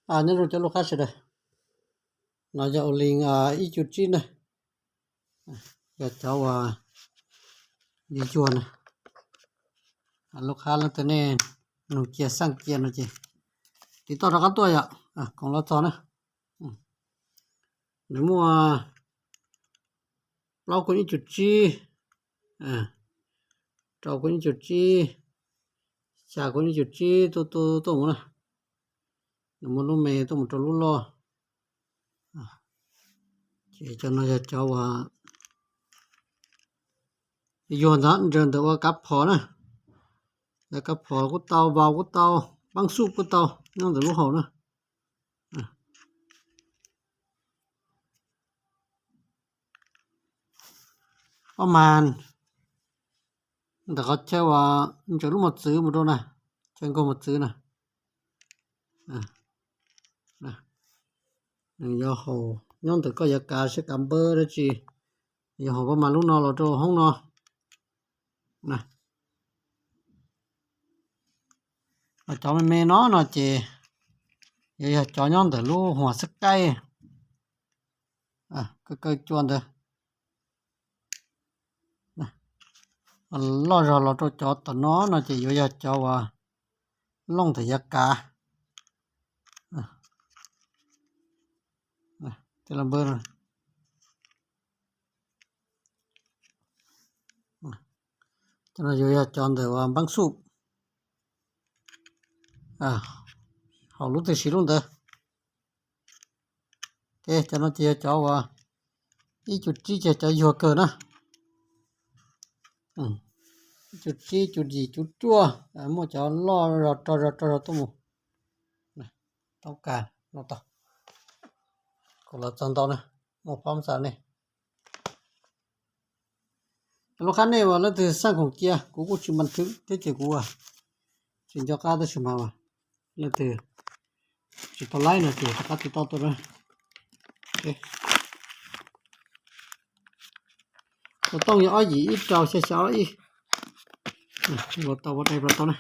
Nyob zoo cov lub qab sawv daws, no yog ua li ib cu tsib na, yog cov uas yuag yuag na. Lub qab leej twg nej nug cia xaj cia no ces tiv toj rov qab tuaj yom, koom los txog na. Nws muaj plaub kuj ib cu tsib, rau kuj ib cu tsib, xya kuj ib cu tsib, tuaj tuaj tuaj mus na. Nws muaj lub me tuaj mus rau lub loj. Ces cov no yog cov uas yuag ntawd ntsaws ntawm ua kav phom na. Kav phom kuj tau, vau kuj tau, paab xuj kuj tau, nyob ntawm lub hauv na. Ob mas ntawm qhov chaw uas ntsaws lub mos txwv mus rau na, chaw nkaug mos txwv na. Nws yuav haum nyob ntawm koj yuav kav seb kav npawb dab tsi, yuav haum pab mas lub no los rau hoob no. Cov me me no no ces yuav yog cov nyob ntawm lub huam xab kaib, kaw kaw cua ntawd. Loj zog los rau cov tom no no ces yuav yog cov uas looj ntawm yav kav. Cov no yuav yog cov ntawm uas npaab xuj, haum lub twg siv lub ntawd. Ces cov no ces yog cov uas ib cu tsib ces cov yuag kawg na. Ib cu tsib, cu yim, cu cuaj, muaj cov loj zog rog zog rog zog tuaj mus. Tau kag no tau. Kuv los txog ntau na, muaj paub xav nej. Lub qab nej uas leej twg xaj khoom cia kuv kuj tsis npas thwv thiab ces kuv tsis nco qab tab sis mas leej twg tsis tau laib no ces rov qab tiv toj tuaj na. Xov tooj yog ob yim ib rau xya xya ob ib. Los tau ua dai los tau na.